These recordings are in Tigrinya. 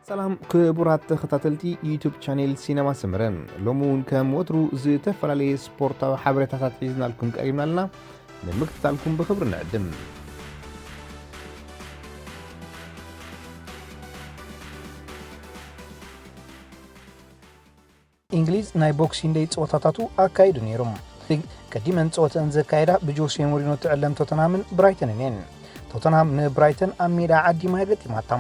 ሰላም ክቡራት ተኸታተልቲ ዩቱብ ቻኔል ሲነማ ሰመረ፣ ሎሚ እውን ከም ወትሩ ዝተፈላለየ ስፖርታዊ ሓበሬታታት ሒዝናልኩም ቀሪብና ኣለና። ንምክትታልኩም ብኽብሪ ንዕድም። እንግሊዝ ናይ ቦክሲንግ ደይ ፀወታታቱ ኣካይዱ ነይሩ። ቀዲመን ፀወተን ዘካየዳ ብጆሴ ሞሪኖ ትዕለም ቶተንሃምን ብራይተንን እየን። ቶተንሃም ንብራይተን ኣብ ሜዳ ዓዲማ ገጢማታ።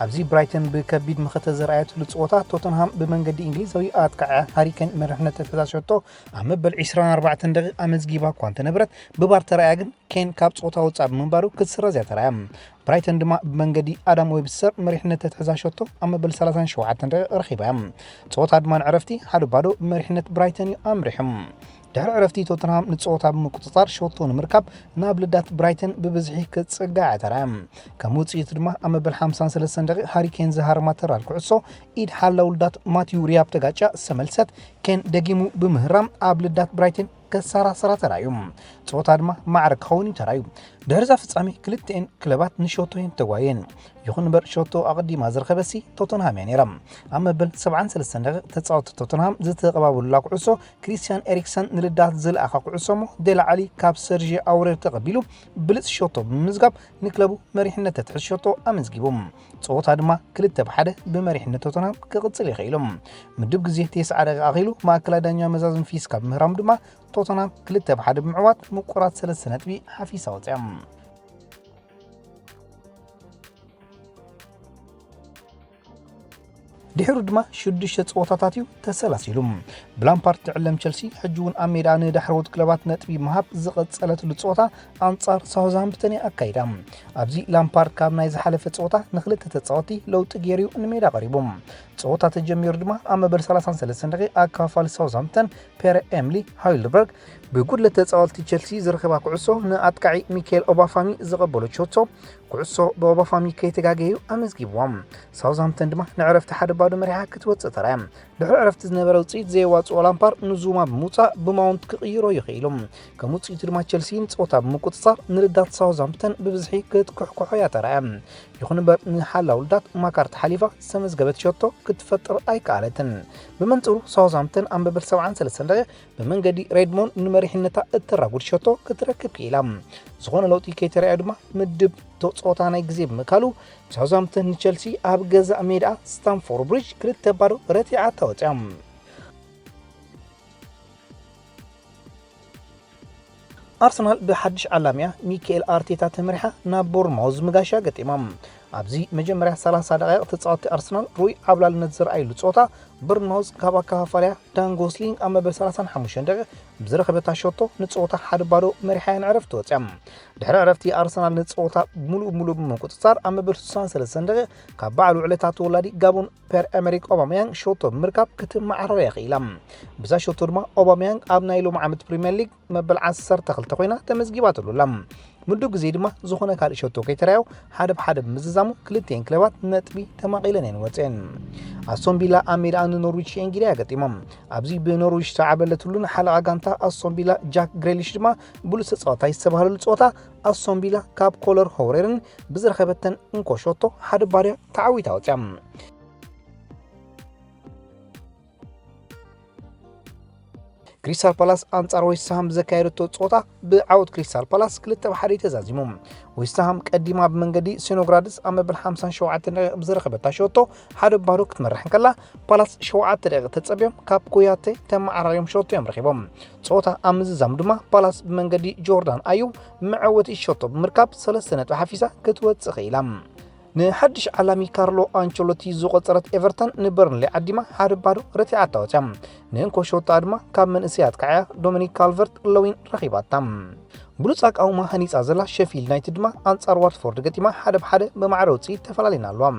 ኣብዚ ብራይተን ብከቢድ መኸተ ዘርኣየትሉ ፀወታ፣ ቶተንሃም ብመንገዲ እንግሊዛዊ ኣጥቃዓያ ሃሪኬን መሪሕነት ተተዛሸቶ ኣብ መበል ዕስራን ኣርባዕተን ደቂቕ ኣመዝጊባ እኳ እንተነበረት፣ ብባር ተራእያ ግን ኬን ካብ ፀወታ ወፃእ ብምንባሩ ክትስረዝ እያ ተራእያ። ብራይተን ድማ ብመንገዲ ኣዳም ዌብስተር መሪሕነት ተትሕዛ ሸቶ ኣብ መበል ሰላሳን ሸውዓተን ደቂቕ ረኺባ እያ። ፀወታ ድማ ንዕረፍቲ ሓደ ባዶ ብመሪሕነት ብራይተን እዩ ኣምሪሑ። ድሕሪ ዕረፍቲ ቶተንሃም ንፀወታ ብምቁፅፃር ሸቶ ንምርካብ ናብ ልዳት ብራይተን ብብዝሒ ክትፅጋዕ እያ ተራእያ። ከም ውፅኢቱ ድማ ኣብ መበል ሓምሳን ሰለስተን ደቂቕ ሃሪኬን ዝሃረማ ተራር ኩዕሶ ኢድ ሓላው ልዳት ማቲው ሪያብ ተጋጫ ዝተመልሰት ኬን ደጊሙ ብምህራም ኣብ ልዳት ብራይተን ከሰራስራ ተራእዩ። ፀወታ ድማ ማዕረ ክኸውን እዩ ተራእዩ። ድሕሪ እዛ ፍጻሜ ክልቲኤን ክለባት ንሸቶ እየን ተጓየን። ይኹን እምበር ሸቶ ኣቐዲማ ዝረኸበሲ ቶተንሃም እያ ነይራ። ኣብ መበል ሰብዓን ሰለስተን ደቂቕ ተጻወትቲ ቶተንሃም ዝተቐባበሉላ ኩዕሶ ክሪስቲያን ኤሪክሰን ንልዳት ዝለኣኻ ኩዕሶ እሞ ዴላ ዓሊ ካብ ሰርጂ ኣውሬር ተቐቢሉ ብልጽ ሸቶ ብምምዝጋብ ንክለቡ መሪሕነት ተትሕዝ ሸቶ ኣመዝጊቡ። ፀወታ ድማ ክልተ ብሓደ ብመሪሕነት ቶተንሃም ክቕፅል ይኽእሉ። ምድብ ግዜ ተስዓ ደቂቕ ኣኺሉ ማእከላይ ዳኛ መዛዝም ፊስካ ብምህራሙ ድማ ቶተንሃም ክልተ ብሓደ ብምዕዋት ምቁራት ሰለስተ ነጥቢ ሓፊሳ ወፅያ። ድሕሩ ድማ ሽዱሽተ ፀወታታት እዩ ተሰላሲሉ። ብላምፓርድ ትዕለም ቸልሲ ሕጂ እውን ኣብ ሜዳ ንዳሕረዎት ክለባት ነጥቢ ምሃብ ዝቐጸለትሉ ፀወታ ኣንጻር ሳውዝሃምፕተን እያ ኣካይዳ። ኣብዚ ላምፓርድ ካብ ናይ ዝሓለፈ ፀወታ ንክልተ ተፃወቲ ለውጢ ገይሩ እዩ ንሜዳ ቀሪቡ። ፀወታ ተጀሚሩ ድማ ኣብ መበል ሰላሳን ሰለስተን ደቂቕ ኣከፋፋሊ ሳውዝሃምፕተን ፔረ ኤምሊ ሃይልበርግ ብጉድለት ተፃወቲ ቸልሲ ዝረኸባ ኩዕሶ ንኣጥቃዒ ሚካኤል ኦባፋሚ ዝቐበሎ ሸቶ ኩዕሶ ብኦባፋሚ ከይተጋገዩ ኣመዝጊብዎም። ሳውዝሃምፕተን ድማ ንዕረፍቲ ሓደ ባዶ መሪሓ ክትወፅእ ተራእያ። ድሕሪ ዕረፍቲ ዝነበረ ውፅኢት ዘየዋፅኦ ላምፓርድ ንዙማ ብምውፃእ ብማውንት ክቕይሮ ይኽእሉ። ከም ውፅኢቱ ድማ ቸልሲ ንፀወታ ብምቁፅፃር ንልዳት ሳውዝሃምፕተን ብብዝሒ ክትኩሕኩሖ እያ ተራእያ። ይኹን እምበር ንሓላው ልዳት ማካርት ሓሊፋ ዝተመዝገበት ሸቶ ክትፈጥር ኣይከኣለትን። ብመንፅሩ ሳውዝሃምፕተን ኣብ መበል ሰብዓን ሰለስተን ደቂቕ ብመንገዲ ሬድሞንድ ንመሪሕነታ እተራጉድ ሸቶ ክትረክብ ክኢላ። ዝኾነ ለውጢ ከይተረኣዮ ድማ ምድብ ቶ-፣ ጾታ ናይ ግዜ ብምእካሉ ሳውዝሃምፕተን ንቸልሲ ኣብ ገዛእ ሜዳ ስታምፎርድ ብሪጅ ክልተ ባዶ ረቲዓታ ወፅያ። ኣርሰናል ብሓድሽ ዓላሚያ ሚካኤል ኣርቴታ ተመሪሓ ናብ ቦርንማውዝ ምጋሻ ገጢማ። ኣብዚ መጀመርያ ሰላሳ ደቂቕ ተጻወትቲ ኣርሰናል ሩይ ዓብላልነት ዝረኣይሉ ጸወታ፣ ቦርንማውዝ ካብ ኣከፋፋልያ ዳን ጎስሊንግ ኣብ መበል ሰላሳን ሓሙሽተን ደቂቕ ብዝረኸበታ ሸቶ ንጸወታ ሓደ ባዶ መሪሓ እያ ንዕረፍቲ ወጽያ። ድሕሪ ዕረፍቲ ኣርሰናል ንጸወታ ሙሉእ ሙሉእ ብምቁጽጻር ኣብ መበል ስሳን ሰለስተን ደቂቕ ካብ በዓል ውዕለታ ተወላዲ ጋቦን ፔር ኤመሪክ ኦባመያንግ ሸቶ ብምርካብ ክትመዓረር እያ ክኢላ። ብዛ ሸቶ ድማ ኦባመያንግ ኣብ ናይ ሎም ዓመት ፕሪምየር ሊግ መበል ዓሰርተ ክልተ ኮይና ተመዝጊባትሉ ኣላ። ምዱብ ግዜ ድማ ዝኾነ ካልእ ሸቶ ከይተራዮ ሓደ ብሓደ ብምዝዛሙ ክልቲኤን ክለባት ነጥቢ ተማቒለን እየን ወፅየን። ኣስቶን ቪላ ኣብ ሜዳ ንኖርዊች የንጊዳ እያ ገጢሞም። ኣብዚ ብኖርዊች ዝተዓበለትሉን ሓለቓ ጋንታ ኣስቶን ቪላ ጃክ ግሬሊሽ ድማ ብሉፅ ተፃዋታይ ዝተባህለሉ ፀወታ ኣስቶን ቪላ ካብ ኮለር ሆውሬርን ብዝረኸበተን እንኮ ሸቶ ሓደ ባዶ ተዓዊታ ወፅያ። ክሪስታል ፓላስ ኣንጻር ዌስትሃም ብዘካየደቶ ጸወታ ብዓወት ክሪስታል ፓላስ ክልተ ብ ሓደ እዩ ተዛዚሙ። ዌስትሃም ቀዲማ ብመንገዲ ሲኖግራድስ ኣብ መበል ሓምሳን ሸውዓተን ደቂቕ ብዝረኸበታ ሸቶ ሓደ ባዶ ክትመርሕ እንከላ፣ ፓላስ ሸውዓተ ደቂቕ ተጸብዮም ካብ ኩያቴ ተመዓራርዮም ሸቶ እዮም ረኺቦም። ጸወታ ኣብ ምዝዛሙ ድማ ፓላስ ብመንገዲ ጆርዳን ኣዩ መዐወቲ ሸቶ ብምርካብ ሰለስተ ነጥቢ ሓፊሳ ክትወጽእ ኽኢላ። ንሓድሽ ዓላሚ ካርሎ ኣንቸሎቲ ዝቖጸረት ኤቨርተን ንበርንሊ ዓዲማ ሓደ ባዶ ረቲዓታ ወጽያ። ንእንኮ ሸወታ ድማ ካብ መንእሰይ ኣጥቃዕያ ዶሚኒክ ካልቨርት ለዊን ረኺባታ። ብሉጽ ኣቃውማ ሃኒጻ ዘላ ሸፊልድ ዩናይትድ ድማ ኣንጻር ዋትፎርድ ገጢማ ሓደ ብሓደ ብማዕረ ውጽኢት ተፈላሊና ኣለዋ።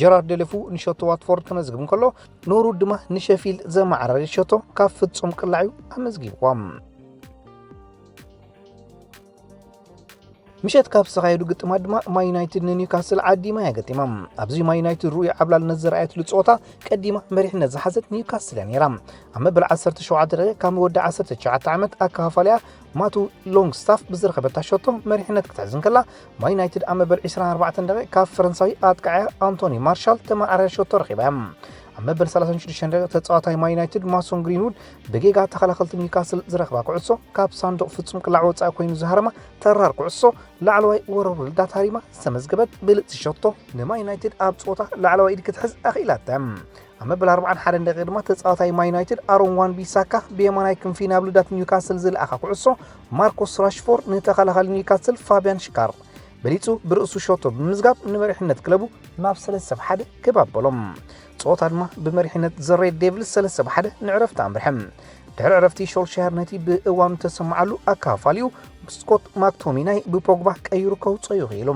ጀራርድ ደለፉ ንሸቶ ዋትፎርድ ከመዝግብ እንከሎ፣ ኖርውድ ድማ ንሸፊልድ ዘመዓራረየ ሸቶ ካብ ፍጹም ቅላዕ እዩ ኣመዝጊብዋ። ምሸት ካብ ዝተኻየዱ ግጥማት ድማ ማን ዩናይትድ ንኒውካስል ዓዲማ እያ ገጢማ። ኣብዚ ማን ዩናይትድ ርኡይ ዓብላልነት ዘርኣየትሉ ጸወታ ቀዲማ መሪሕነት ዝሓዘት ኒውካስል እያ ነይራ። ኣብ መበል ዓሰርተ ሸውዓተ ደቂቕ ካብ ወዲ ዓሰርተ ትሽዓተ ዓመት ኣከፋፋሊኣ ማቱ ሎንግስታፍ ብዝረኸበታ ሸቶ መሪሕነት ክትሕዝ እንከላ፣ ማን ዩናይትድ ኣብ መበል ዕስራን ኣርባዕተን ደቂቕ ካብ ፈረንሳዊ ኣጥቃዓያ ኣንቶኒ ማርሻል ተመዓራርያ ሸቶ ረኺባ እያ። ኣብ መበል ሰላሳን ሽዱሽተን ደቂቕ ተጻዋታይ ማን ዩናይትድ ማሶን ግሪንውድ ብጌጋ ተኸላኸልቲ ኒውካስል ዝረኽባ ኩዕሶ ካብ ሳንዱቕ ፍጹም ቅላዕ ወጻኢ ኮይኑ ዝሃረማ ተራር ኩዕሶ ላዕለዋይ ወረብሩ ልዳት ሃሪማ ዝተመዝገበት ብልጽቲ ሸቶ ንማን ዩናይትድ ኣብ ጸወታ ላዕለዋይ ኢድ ክትሕዝ ኣኽኢላታ። ኣብ መበል ኣርባዓን ሓደን ደቂቕ ድማ ተጻዋታይ ማን ዩናይትድ ኣሮን ዋን ቢሳካ ብየማናይ ክንፊ ናብ ልዳት ኒውካስል ዝለኣኻ ኩዕሶ ማርኮስ ራሽፎርድ ንተኸላኻሊ ኒውካስል ፋቢያን ሽካር በሊጹ ብርእሱ ሸቶ ብምዝጋብ ንመሪሕነት ክለቡ ናብ ሰለስተ ብ ሓደ ክብ ኣበሎም። ጸወታ ድማ ብመሪሕነት ዘ ሬድ ዴቪልስ ሰለስተ ብ ሓደ ንዕረፍቲ ኣምርሐ። ድሕሪ ዕረፍቲ ሾልሻየር ነቲ ብእዋኑ ተሰማዓሉ ኣከፋፋሊኡ ስኮት ማክቶሚናይ ብፖግባ ቀይሩ ከውጸዩ ክኢሉ።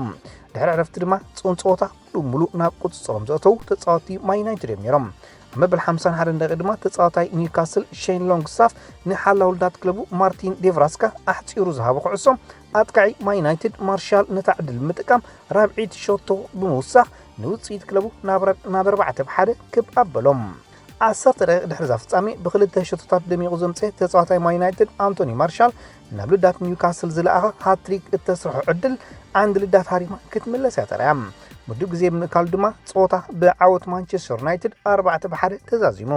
ድሕሪ ዕረፍቲ ድማ ጽን ጸወታ ሙሉ ናብ ቁጽጽሮም ዘእተዉ ተጻወቲ ማን ዩናይትድ እዮም ነይሮም። ኣብ መበል ሓምሳን ሓደን ደቂቕ ድማ ተጻዋታይ ኒውካስል ሼን ሎንግስታፍ ንሓላው ልዳት ክለቡ ማርቲን ዴቭራስካ ኣሕጺሩ ዝሃቦ ኩዕሶ ኣጥቃዒ ማን ዩናይትድ ማርሻል ነታ ዕድል ብምጥቃም ራብዒት ሸቶ ብምውሳኽ ንውጽኢት ክለቡ ናብ ረ- ናብ ኣርባዕተ ብ ሓደ ክብ ኣበሎም። ዓሰርተ ደቂቕ ድሕሪ እዛ ፍጻሜ ብክልተ ሸቶታት ደሚቑ ዘምጽኤ ተጻዋታይ ማን ዩናይትድ ኣንቶኒ ማርሻል ናብ ልዳት ኒውካስል ዝለኣኸ ሃትሪክ እተስርሖ ዕድል ዓንዲ ልዳት ሃሪማ ክትምለስ እያ ተራእያ። ምዱብ ግዜ ብምእካሉ ድማ ጸወታ ብዓወት ማንቸስተር ዩናይትድ ኣርባዕተ ብ ሓደ ተዛዚሙ።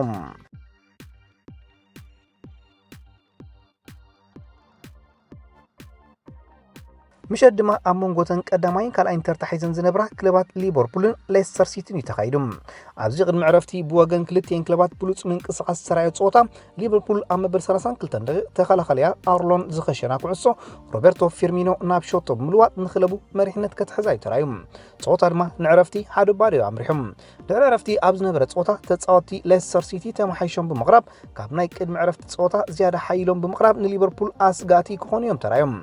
ምሸት ድማ ኣብ መንጎተን ቀዳማይን ካልኣይን ተርታ ሒዘን ዝነብራ ክለባት ሊቨርፑልን ሌስተር ሲቲን እዩ ተኻይዱ። ኣብዚ ቅድሚ ዕረፍቲ ብወገን ክልቲኤን ክለባት ብሉጽ ምንቅስቓስ ዝተራእየ ጸወታ ሊቨርፑል ኣብ መበል ሰላሳን ክልተን ደቂቕ ተኸላኻሊያ ኣርሎን ዝኸሸና ኩዕሶ ሮቤርቶ ፊርሚኖ ናብ ሸቶ ብምልዋጥ ንክለቡ መሪሕነት ክትሕዛ እዩ ተራእዩ። ጸወታ ድማ ንዕረፍቲ ሓደ ባዶ እዩ ኣምሪሑ። ድሕሪ ዕረፍቲ ኣብ ዝነበረ ጸወታ ተጻወትቲ ሌስተር ሲቲ ተመሓይሾም ብምቕራብ ካብ ናይ ቅድሚ ዕረፍቲ ጸወታ ዝያዳ ሓይሎም ብምቕራብ ንሊቨርፑል ኣስጋእቲ ክኾኑ እዮም ተራእዮም።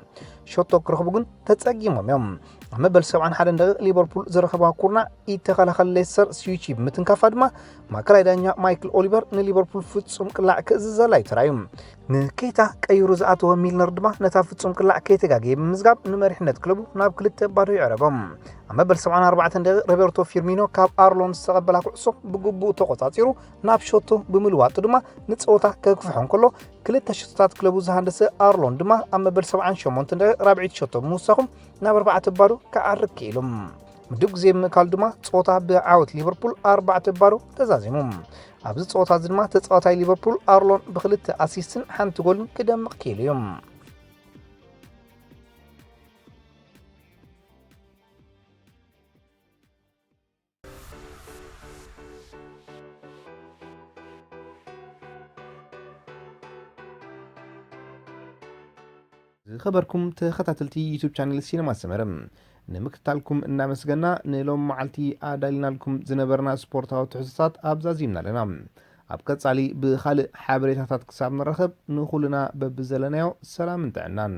ሸቶ ክረኽቡ ግን ተጸጊሞም እዮም። ኣብ መበል ሰብዓን ሓደን ደቂቕ ሊቨርፑል ዝረኸባ ኩርናዕ ኢድ ተኸላኸል ሌስተር ስዊቺ ብምትንካፋ ድማ ማእከላይ ዳኛ ማይክል ኦሊቨር ንሊቨርፑል ፍጹም ቅላዕ ክእዝዘላ እዩ ተራእዩ። ንኬታ ቀይሩ ዝኣተወ ሚልነር ድማ ነታ ፍጹም ቅላዕ ከይተጋገየ ብምዝጋብ ንመሪሕነት ክለቡ ናብ ክልተ ባዶ ይዕረቦም። ኣብ መበል ሰብዓን ኣርባዕተን ደቂቕ ሮቤርቶ ፊርሚኖ ካብ ኣርሎን ዝተቐበላ ኩዕሶ ብግቡእ ተቖጻጺሩ ናብ ሸቶ ብምልዋጡ ድማ ንጸወታ ከግፍሖ እንከሎ ክልተ ሸቶታት ክለቡ ዝሃንደሰ ኣርሎን ድማ ኣብ መበል ሰብዓን ሸሞንተን ደቂቕ ራብዒት ሸቶ ብምውሳኹ ናብ ኣርባዕተ ባዶ ክዓርግ ክኢሉ። ምዱብ ግዜ ብምእካሉ ድማ ጸወታ ብዓወት ሊቨርፑል ኣርባዕተ ባዶ ተዛዚሙ። ኣብዚ ጸወታ እዚ ድማ ተጻዋታይ ሊቨርፑል ኣርሎን ብክልተ ኣሲስትን ሓንቲ ጎልን ክደምቕ ክኢሉ እዩ። ዝኸበርኩም ተኸታተልቲ ዩቱብ ቻነል ሲነማ ሰመረ፣ ንምክትታልኩም እናመስገና፣ ንሎም መዓልቲ ኣዳሊናልኩም ዝነበርና ስፖርታዊ ትሕዝቶታት ኣብዛዚምና ኣለና። ኣብ ቀጻሊ ብኻልእ ሓበሬታታት ክሳብ ንራኸብ፣ ንኹልና በብዘለናዮ ሰላምን ጥዕናን።